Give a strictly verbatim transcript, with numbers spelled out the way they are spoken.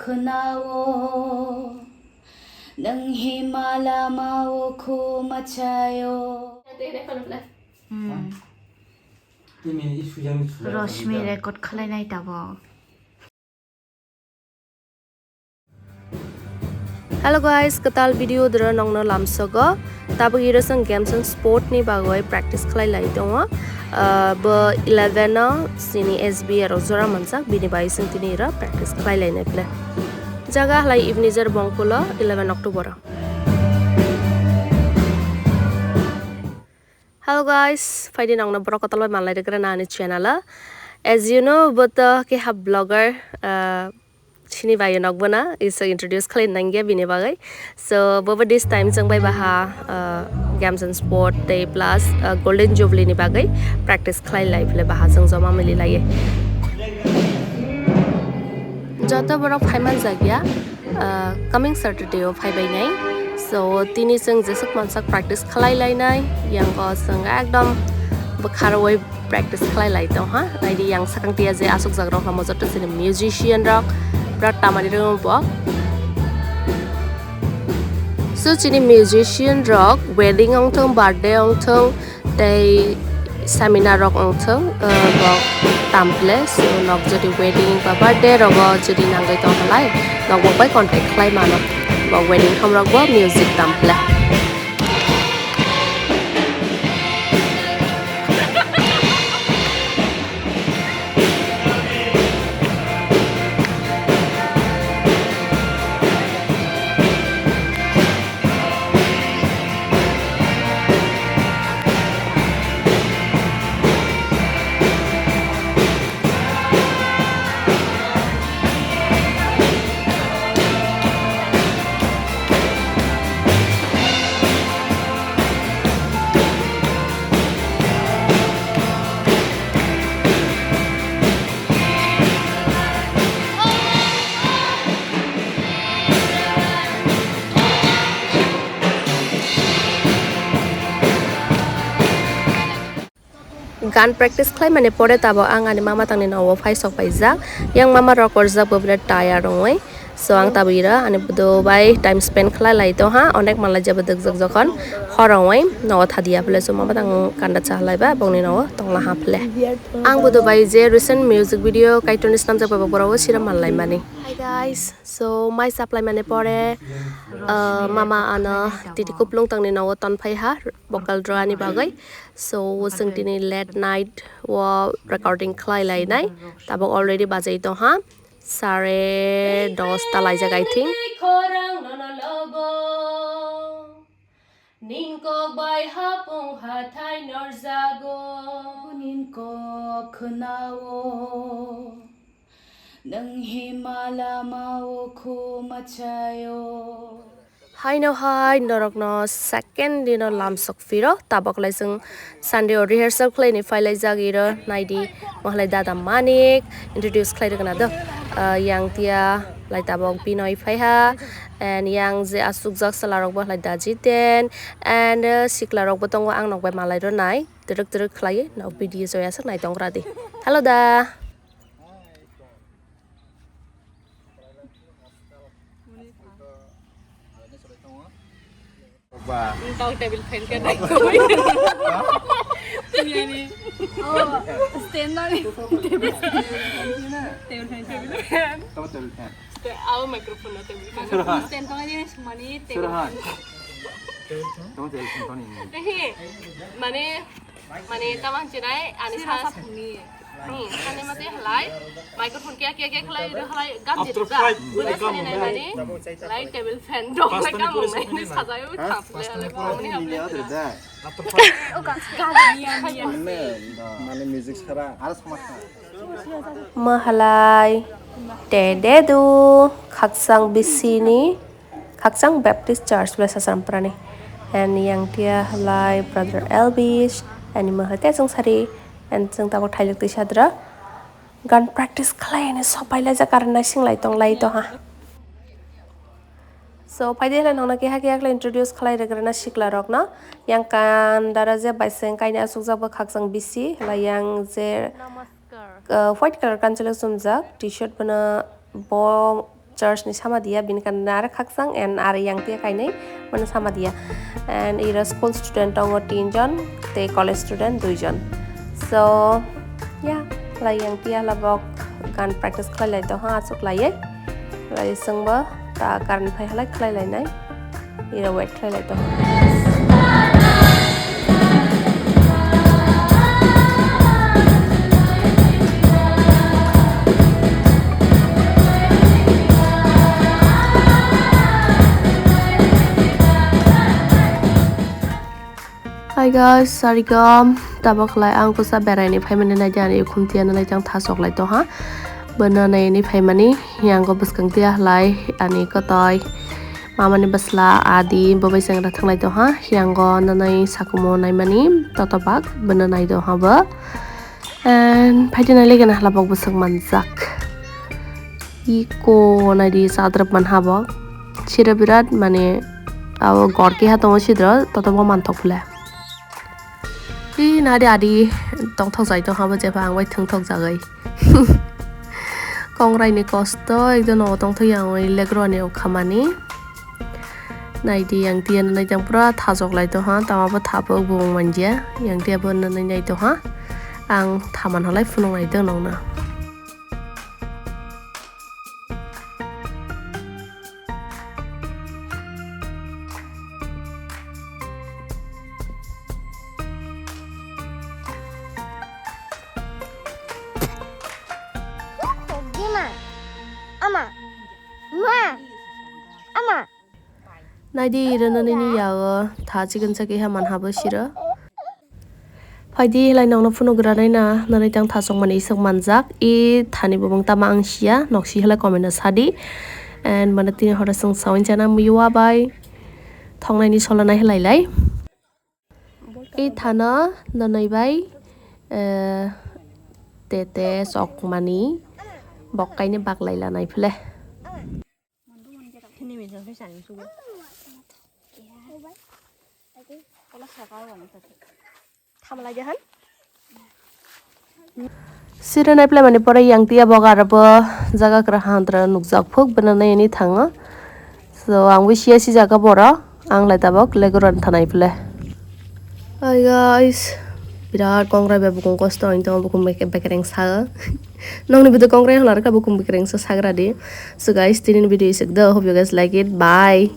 Khwnao, nwng hima lamao khu machaio. Hmm. Roshni record khlainai tabok. Hello guys, kwtal video dwra nongno lamsogo. Tabuk iro chwng games and sport ni bagwi practice khlai lai tongo. Ah, bo eleven o chini S B A rok jora manjak, bini bai chwng tini iro practice khlai lainai phle. Jaga halai Ebenezer Bongkulo, eleven October o. Hello guys, phaidi nongno borok kotor bai manlai rwgwrana ani channel o. As you know, bo to keha vlogger, ah, chini bai nok bono isa introduce khlai nangya bini bagwi. So, bo bo this time chwng bai baha, ah, games and sport tei plus, ah, Golden Jubilee ni bagwi practice khlai lai phle baha chwng joma mili laiye. Joto borok phaiman jakya. Ah, coming Saturday o phaibai nai. So, tini chwng jeswk mansak practice khlai lainai, yango chwng ekdom bwkharwi practice khlai lai tong ha. Naidi yang sakang tia je aswk jak rok hamo joto chini musician rok, birat tamani rwng bo. So, chini musician rok wedding ong thung, birthday ong thung, tei seminar rok wng thung, eh, bo tam phle. So, nok jodi wedding ba birthday rogo jodi nangwi tong halai, nok bo bai contact khlai mano. Bo wedding thom rok bo music tam phle. Gan practice khlai mani pore tabok ang ani mama tangni nogo phai sok paijak. Yang mama rok korjak bo birat tired ongwi. So ang tabira ani bwdw bai time spend khlai lai tong ha. Onek manlai jeba dwkjak jokhon hor ongwi nogo thadiya phle. So mama tang kanda cha lai ba bongni nogo tongla ha phle. Ang bwdw bai je recent music video Kaitorni snamjak ba borok o sira manlai mani. Hi guys, so mai supply mani pore, uh, mama ano titi kuplung tangni nogo ton phai ha vocal draw ani bagwi. So, chwng tini late night o recording khlai lainai. Tabok already bajai tong ha. Sare dos ta laijak, I think. Ning kok bai hapung hathai norjago. Nin kok khwnao. Nwng hima lamao khu machaio. Haino hai norokno second dino lamsok phiro, tabok lai chwng Sunday o rehearsal khlaini phailaijak iro, naidi mohlai dada Manik introduce khlai rwgwna do. Ah, yang tia lai tabok Binoy phaiha, and yang je asukjak chwla rokbo lai da Jiten, and, uh, sikla rokbo tongo, ang nokbai malai rwnai twrwk twrwk khlaiwi nok video joya sak nai tong radi. Hello da. Tau table fan khe nai. Yani. Oh, stand nani. Table fan. Table fan. Table fan. Te, au microphone na table fan. Stand tong ani mani table fan. Tong table fan ni. Ehe, mane Mane, tamo hinwi nai, ani sa-, hmm, sani mate halai, microphone kiya, kiya, kiya khlai, ro halai, gam jeto da. Bwle sani nai mani, halai table fan dong, halai gam nai, sajai wi thap le, halai gam ni halai. Mane, mane music sara, aro sama. Mahalai, te de du, khaksang bisini. Khakchang Baptist Church le Sasramprani. And yang tia halai Brother Elvis, and ima hai te chwng sari, and chwng tabok thailwk twi sadra. Gan practice khlai ani sopai lai jak, ar naising lai tong lai to ha. So, phaidi halai nongna keha keha khlai introduce khlai rwgwrana sikla rokno. Yang kandara je baiseng kaini asukjak bo khakchang bisi, halai yang je, uh, white color kanchwlwk chumjak, T-shirt bono bo church ni sama dia, bini kanna aro khakchang and aro yang tia kainwi mano sama dia. And iro school student tongo tin jon, tei college student dui jon. So, yeah, lai yang tia labok gan practice khlai lai tong ha, aswk laiwi. Lai chwngbo ta current phai halai khlai lainai. Iro wait khlai lai tong. Hi guys, sarigam. Tabok lai ang kusa beraini phaimani naidi ani khumtiano lai tang thasok lai tong ha. Bono naini phaimani yango bwskang tia lai ani kotoi. Mamani bwsla adi bo bai sengra thanglai tongha, yango nanai sakumo naimani totobak bono nai tongha bo. And phaidi nai legena halabok bwswk manjak. Iko naidi chadrap manha bo. Sira birat mane abo gor keha tongo sidro totobok manthok phule. Ih, nadi adi tongthok jai tongha bo, jepha ang bai thwngthok jagwi. Kongrai ni kosto ekdom no tongthok yang oi legroni o khamani. Naidi yang tiyan nai jang pura thajok lai tongha, tama bo thapok bumung manjia, yang tiya bo nai nai tongha. Ang thaman halai phunuk nai tong nongna. Dima, ama, ma, ama. Naidi iro nini yago tha chicken sa keha manha bo siro. Phaidi hilai nokno phunuk granai na, nini tang thasok mani isok manjak. I thani bumung tama ang sia, nok si hilai comment o sadi. And mane tini horo song sawin chana muiwa bai. Thongnai ni sola nai hilai lai. I thano nonoi bai, eh, tete sok mani bok kaini bak lai lanai phile. Sira nai phlai mani pore yang tiya boga aro bo jaga kwrwng hantra nukjak phuk bwna nai ani thango. So ang bo siya si jaga boro ang lai tabok legoran thanai phle. Hi guys, birat kongrai bai bukung kosto ang tong bukung bekereng sa. Nongni bwtwi kongrai hwnla rwkha bukung bekereng sa sagra di. So guys, tini video isik do. Hope you guys like it. Bye.